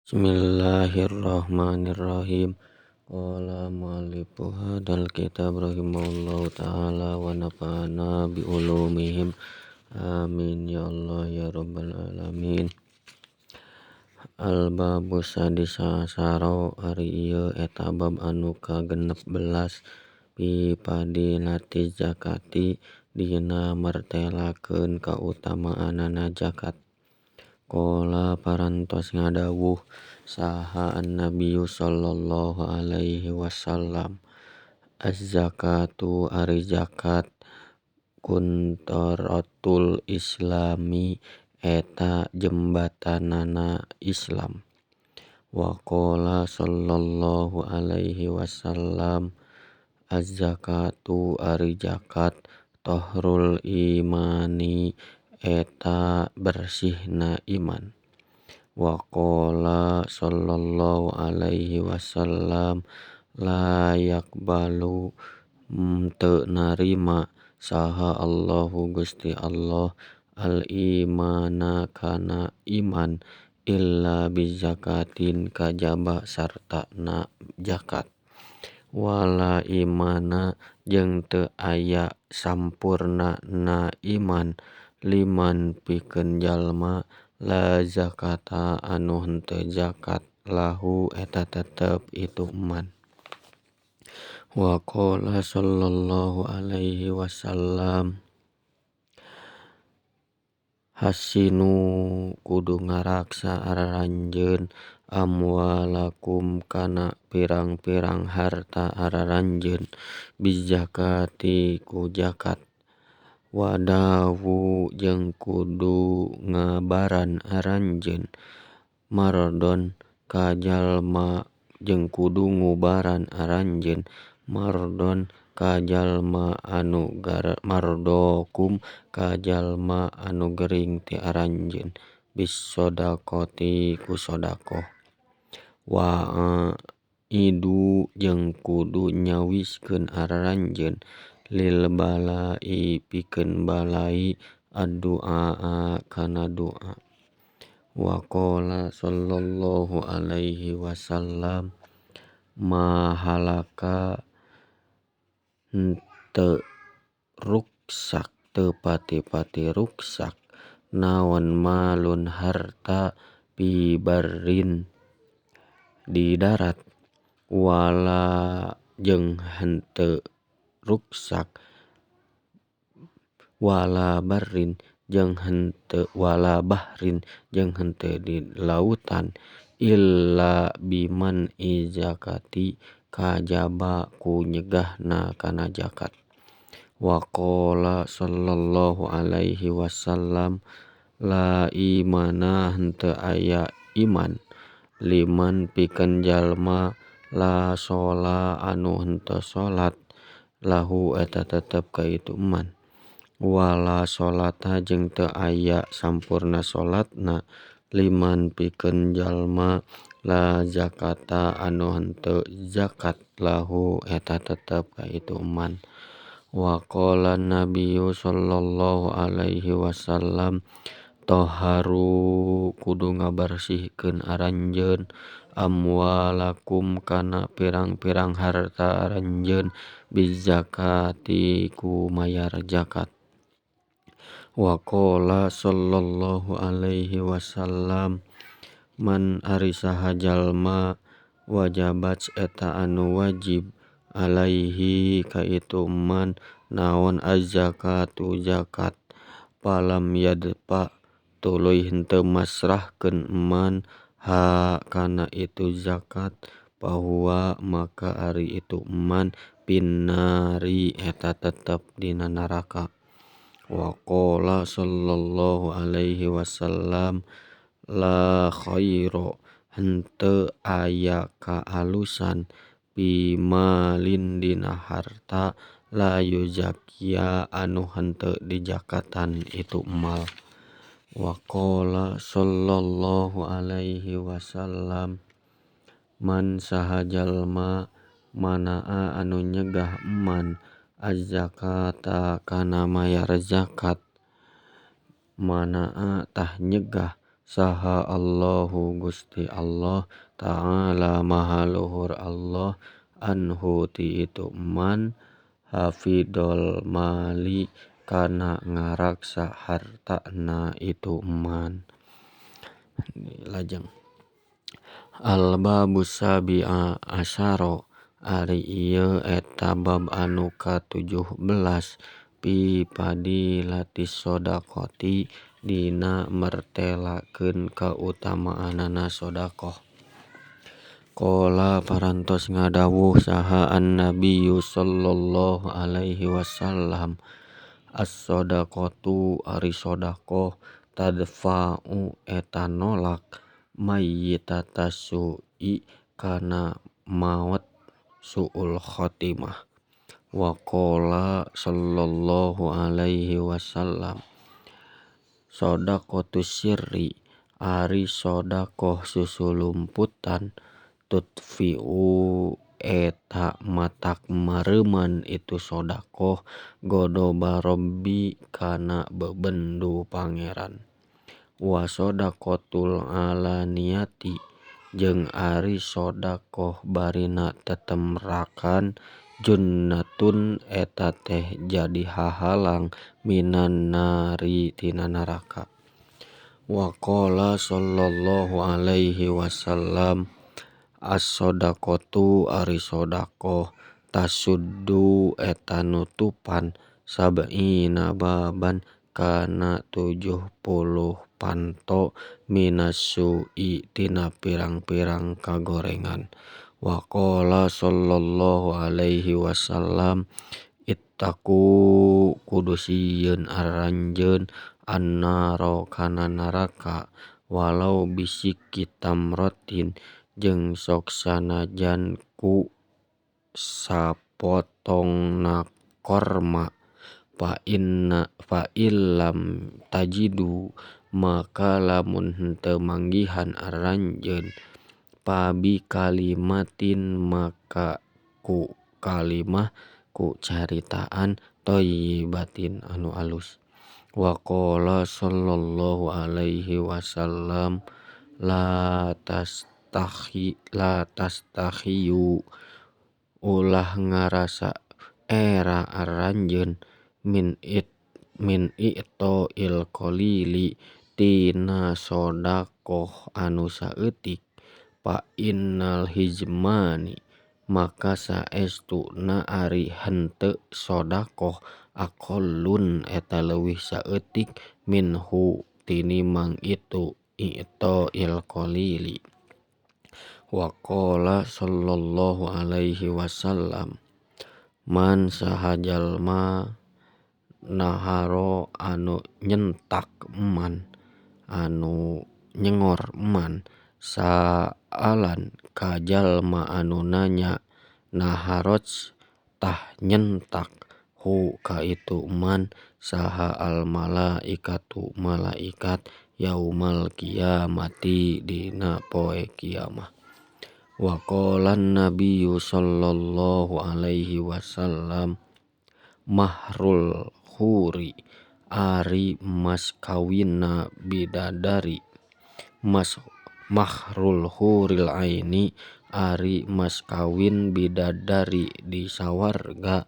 Bismillahirrahmanirrahim. Qala mu'allifu hadzal kitab rahimahullahu taala wa nafa'ana bi ulumihim. Amin ya Allah ya rabbal alamin. Al babu sadisa asaro ari ieu eta bab anu ka-16 fi fadilati zakati dina martelakeun kautamaanana zakat. Qala parantos ngadawuh saha an-nabiyyu sallallahu alaihi wasallam az-zakatu ari zakat kuntaratul islami eta jembatanana Islam. Wa qala sallallahu alaihi wasallam az-zakatu ari zakat tahrul imani eta bersihna iman. Wa qala sallallahu alaihi wasallam la yaqbalu teu narima saha Allahu Gusti Allah al imana kana iman illa bizakatin kajaba sartana zakat. Wala imana jeung teu aya sampurna na iman liman pikeun jalma la zakata anu henteu zakat lahu eta tetep itu iman. Wa qala sallallahu alaihi wasallam hasinu kudu ngaraksa aranjeun amwalakum kana pirang-pirang harta aranjeun bizakati ku zakat. Wadawu jeung kudu ngabaran aranjeun mardon ka jalma jeung kudu ngubaran aranjeun mardon ka jalma anu mardokum ka jalma anu gering ti aranjeun bishodaqati ku shodaqoh. Wa idu jeung kudu nyawiskeun aranjeun lil balai pikeun balai addu'a kana doa. Wa qala sallallahu alaihi wasallam ma halaka henteu ruksak teu pati-pati ruksak naon malun harta fi barrin di darat wala jeung henteu ruksak wala barrin jeung henteu wala bahrin jeung henteu di lautan illa biman izakati kajaba ku nyegahna kana zakat. Wa qala sallallahu alaihi wasallam la imana henteu aya iman liman pikeun jalma la shola anu henteu salat lahu eta tetep ka itu iman. Wala sholata jeung teu aya sampurna salatna liman pikeun jalma la zakata anu henteu zakat lahu eta tetep ka itu iman. Wa qala nabiyyu sallallahu alaihi wasallam toharu kudu ngabersihkeun aranjeun amwalakum kana pirang-pirang harta aranjeun bizakati ku mayar zakat. Wa qala sallallahu alaihi wasallam man ari saha jalma wajabat eta anu wajib alaihi ka itu man naon az-zakatu zakat palam yadfa tuluy henteu masrahkeun man ha kana itu zakat pahuwa maka ari itu man pinnari eta tetep dina neraka. Wa qala sallallahu alaihi wasallam la khaira henteu aya kaalusan fi malin dina harta la yuzakia anu henteu dijakatan itu mal. Wa qala sallallahu alaihi wasallam man saha jalma manaa anu nyegah man az-zakata kana mayar zakat manaa tah nyegah Saha Allahu Gusti Allah ta'ala maha luhur Allah anhu ti itu man hafidhol mali kana ngaraksa hartana itu man. Lajeng al babus sabi'a asyara ari ieu eta bab anu ka-17 pi fadhilatis shadaqati dina mertelakeun kautamaanana shadaqah. Qala parantos ngadawuh saha an-nabiyyu sallallahu alaihi wasallam as-shadaqatu ari shadaqah tadfa'u eta nolak mayyitata su'i kana maot su'ul khotimah. Wa qala sallallahu alaihi wasallam shadaqatus sirri ari shadaqah susulumputan tutfi'u eta matak mareuman itu shadaqah ghodoba robbi kana bebendu Pangeran. Wa shadaqatul alaniyati jeung ari shadaqah barina tetemrakan junnatun eta teh jadi hahalang minan nari tina neraka. Wa qala sallallahu alaihi wasallam as-shadaqatu ari shadaqah tasuddu eta nutupan sab'ina baban kana 70 panto minas su'i tina pirang-pirang kagorengan. Wa qala sallallahu alaihi wasallam ittaqu kudu sieun aranjeun annaro kana neraka walau bisyikki tamrotin jeung sok sanajan ku sapotongna korma fa inna fa illam tajidu maka lamun henteu manggihan aranjeun fabi kalimatin maka ku kalimah ku caritaan thayyibatin anu alus. Wa qala sallallahu alaihi wasallam la tastakhi la tastakhiyu ulah ngarasa era aranjeun min it min i'toil qalili tina shadaqah anu saeutik fa innal hizmani maka saestuna ari henteu shadaqah aqallun eta leuwih saeutik minhu tinimang itu i'toil qalili. Wa qala sallallahu alaihi wasallam man saha jalma naharo anu nyentak man anu nyengor man saalan ka jalma anu nanya naharots tah nyentak hu ka itu man saha al malaikatu malaikat yaumal qiyamati dina poe kiamah. Wa qala nabiyyu sallallahu alaihi wasallam mahrul huri ari mas kawinna bidadari mas mahrul huril aini ari mas kawin bidadari di sawarga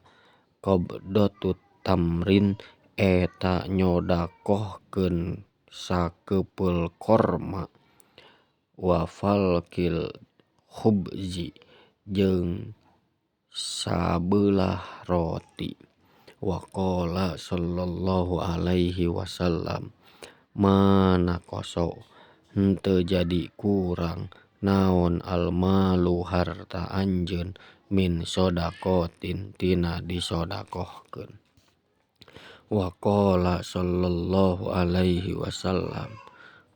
qabdatut tamrin eta nyodakohkeun sakepeul korma wa falqil khubzi jeung sabeulah roti. Wa qala sallallahu alaihi wasallam ma naqasa henteu jadi kurang naon almalu harta anjeun min shadaqatin tina disodaqohkeun. Wa qala sallallahu alaihi wasallam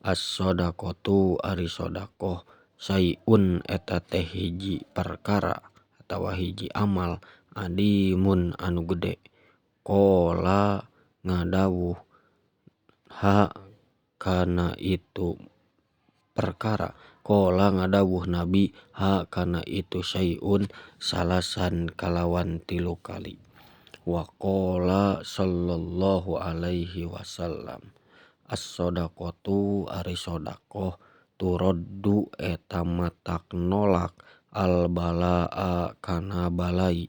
as-shadaqatu ari shadaqah say'un eta teh hiji perkara atawa hiji amal adimun anu gede. Qala ngadawuh ha kana itu perkara qala ngadawuh nabi ha kana itu say'un salasan kalawan 3 kali. Wa qala sallallahu alaihi wasallam As-shodaqotu ari shodaqoh turoddu eta matak nolak al balaa kana balai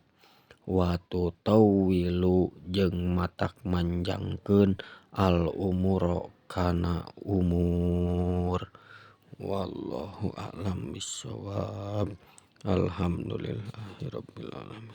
wa tuthowilu jeung matak manjangkeun al umuro kana umur. Wallahu a'lam bishshawab. Alhamdulillahirobbil alamin.